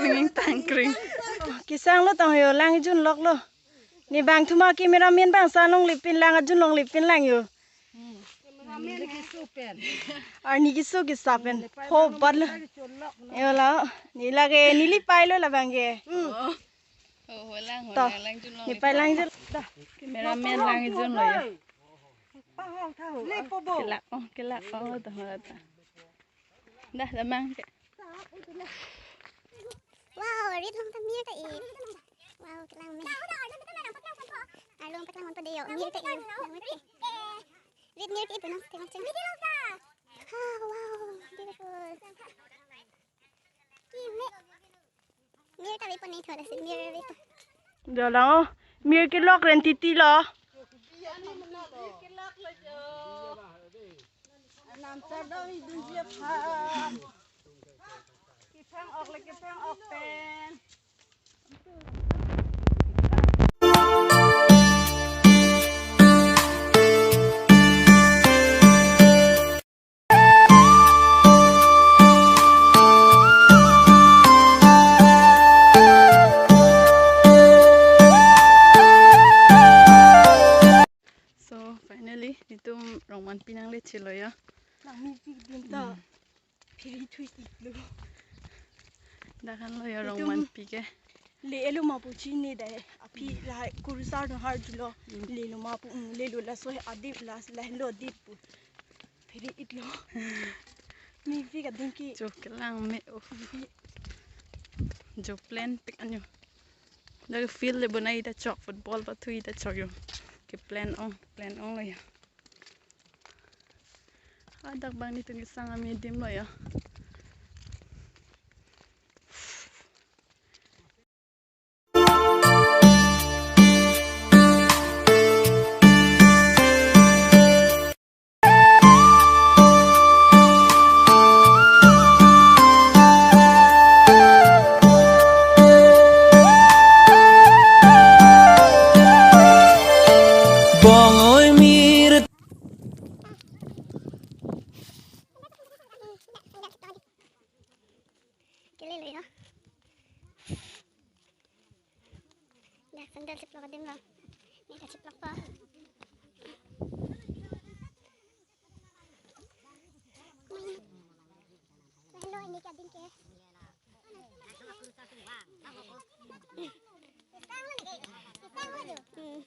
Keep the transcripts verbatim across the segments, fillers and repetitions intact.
Tangkring, tangkring. Kesang lo tong yo, lang jun lok lo. Ne bang thuma cameraman bang sa longle pin lang, ajun longle pin lang yo. Arni keso kesa pen. Ho bat lo. Yo la. Ne lake neli pai lo labang ke. Oh, ho lang, ho To. lang, lang jun long Ne pai lang jun. Dah. Cameraman lang jun lo ya. Kelak, oh, kelak, oh, dah, dah, dah. Dah, damang ke. Wow, kelang me. Arlong paklang ponpo de yo. Mir ta-i. Rit mir ta-i pu nang tengok cheng. Ah, wow, beautiful. Mir ta-i pon ni thoda si mir ave ta. Dolang o, mir kelok ren titi lo. Anam chadong idun ji aphan. Kepang ok le kepang ok pen. So finally, netum Rongmanpi nangleche lo ya. Nang mi pi din ta. Hmm. Phiri thui iklo. Dak an lo ya. Netum Rongmanpi ke. Le-elo ma pu chini dai. Aphi la kurusar no har julo. Hmm. Lelo ma pu, hmm, lelo laso he adip las la lo adip pu. Phiri iklo. Mi pi kading ki. Chok kelang me o. Mi pi. Jo plan pik anyo. Dak field le bonai ta chok, football pathui ta chok yo. Keplan ong, plan ong lo ya. Hadak bang netum kesang ame adim lo ya. Bong oi mir. Kele lo ya. Ya, sandal chiplok adim lo. Ni ta chiplok pa. Hello, ini ke adim ke. Hmm.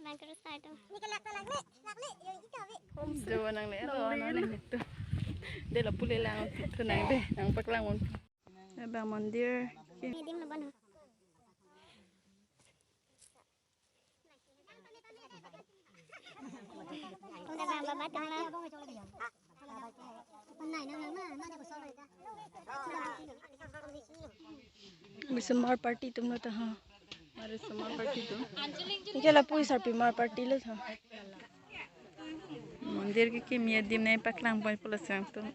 Bang kurusar atum. Ini ke lak lak le, lak le, yo ini ke ave. Home jo nang le, lo nang le tu. De la pule lang tu nang de, nang paklang mon. Bang mondir. Ini dim lo bon. Udah bang baba tengah. Bisomar party atum lo ta ha. Mari somar party atum. Anke lapu sarpi mar party lo ta. Mondir ke kimi adim ne paklang pon pulo sang atum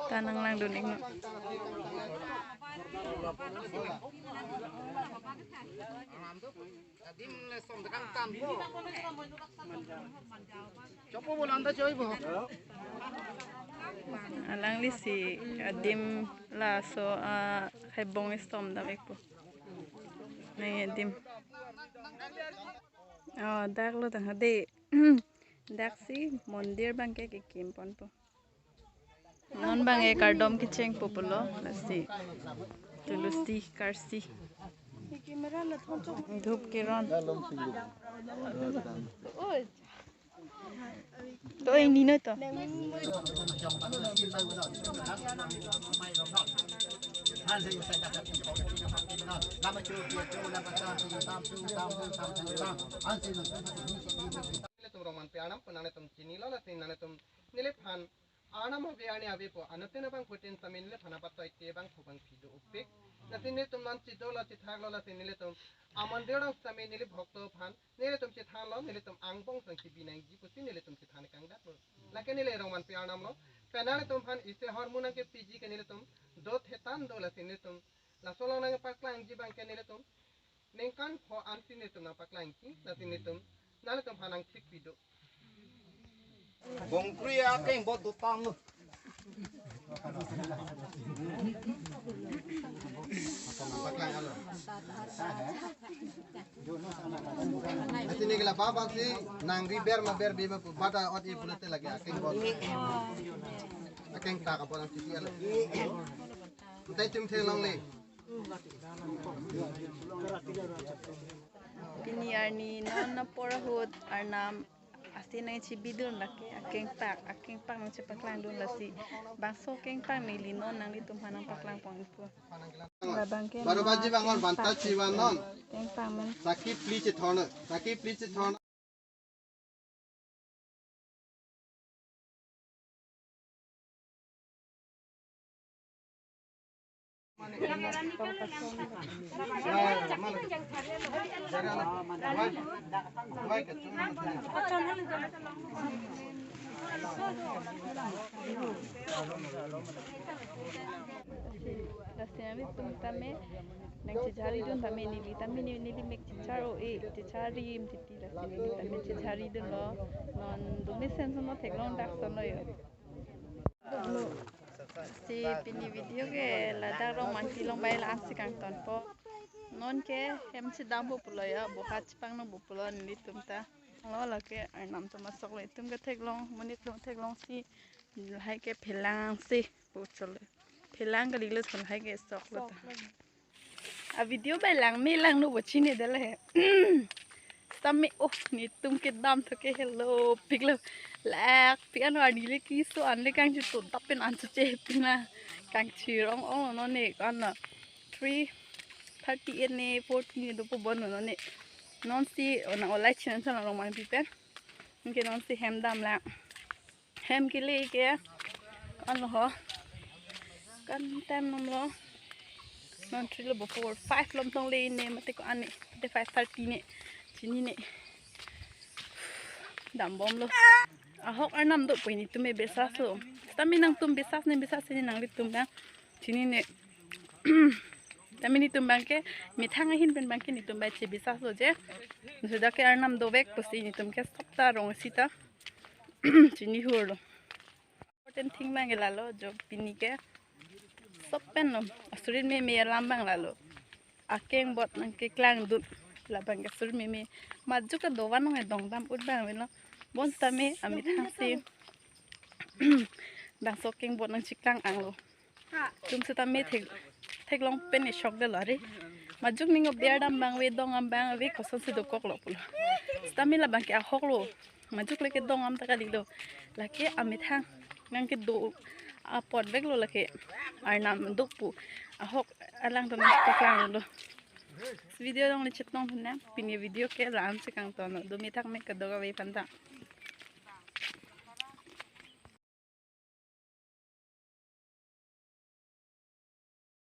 ta nang langdun iknon. Adim le som dekang tam bo. Chopo bo landa choi bo. Alangli si adim laso a hebong istom dam ikpo. Nang adim. Oh, dak lo tang hade. Dak si mondir bang ke kekim ponpo. Non bang e kardom kecheng pupulo, lasi tulusi karsi. Dhup keron. To ini no to. Nelitum Rongmanpi Arnam pu nanglitum chinilo, lasi nanglitum neliphan Arnam ave arni avepo, anuttin abangphutin sitame neliphan apato ite abangphu bangphi do upik. Lasi nelitum non chidolo chithaklo, lasi nelitum amondir along sitame neli bhokto aphan nelitum chithanlo, nelitum angbong sang chibi nangji pusi nelitum chithan kangdaklo. Lake neli Rongmanpi Arnam lo. Pen nanglitum aphan isi ahormu nangkepiji ke nelitum dot hetan do, lasi nelitum laso along nangpaklangji bang ke nelitum ningkan pho ansi nelitum nangpaklangji, lasi nelitum nanglitum aphan nangthik pido. Bongkri akeng bot dotang lo. Paklang alo. Ati ni kela baba si nang riber ma ber bima pu bata ot i pulote lagi akeng bot. Akeng ta ka bot ang titi alo. Ntai tim the longle. Pini arni non apor ahut Arnam Lasi nangchebidun lake akengpak, akengpak nangchepaklang dun lasi. Bangso akengpak neli non nanglitum aphan nangpaklang pon ipu. Labang ke baro baji bang on, kengpak banta chivan non. Kengpak men. Saki please thorna. Saki please thorna. Lasi nanglitum tame nangchecharlidun tame neli tame ne- neli mek chechar-o-e, checharli im titi, lasi neli tame checharlidunlo. Non dumi sense no theklong dak sonlo yo. Si pini video ke ladak Rongmanpi along bai la-ansi kangtonpo. Non ke hem chedampo pulo ya, bohat chepangno bo pulo nelitum ta. Lo lake arnam atum asoklo, itum ke theklong, monit atum theklongsi lahai ke phelangsi pu cholo. Phelang kalilo, lahai ke soklo ta. A video bai langme langno bo chinine dele he. Sitame oh, netum kedam tho ke helopiklo. Lakpik an arni le keso an le kangchito dap pen an chechepin na. Kangchirong ong non ne, ko-an lo. Three thirty-eight ne, forty ne dopo bon non ne. Nonsi ona olai chinan sana Rongmanpi pen. Anke nonsi hem damlang. Hem kele ke, ko-an lo ho. Ko-an time nomlo. Non three lo bo four, five lom tong le ne, mate ko-an ne, mate five thirty ne. Chinine. Dambomlo. Ahok arnam dopo, netum ke biswas lo. Sitame nangtum biswas ne, biswas ne nanglitum bang. Chinine. Tame netum bang ke, methang ahin pen bang ke netum bai chebiswaslo je. Sudah ke arnam dovek pusi netum ke sopta rong sita. Chini hurlo. Important thing bang ke lalo, jo pini ke. Sop pen lo. Asurit meme alam bang lalo. Akeng bot nangkeklangdun. Labang ke asurit meme. Majok kedo vanong edong dam ut bang avelo. Bon tame amethang si. Bangso akeng bot nangcheklang anglo. Itum sitame thek, theklong pen ne shok delo re. Majok ning obiar dam bang ave, dong am bang ave, kosonsi dokoklo pulo. Sitame labang ke ahok lo. Majok lake dong am ta kalilo. Lake amethang nangkedo apot veklo lake. Arnam dok pu. Ahok alangtum nangpaklanglo. Video along le chetong thunang. Pini video ke la-ansi kangtonlo. Dumi thakme kadokave aphanta.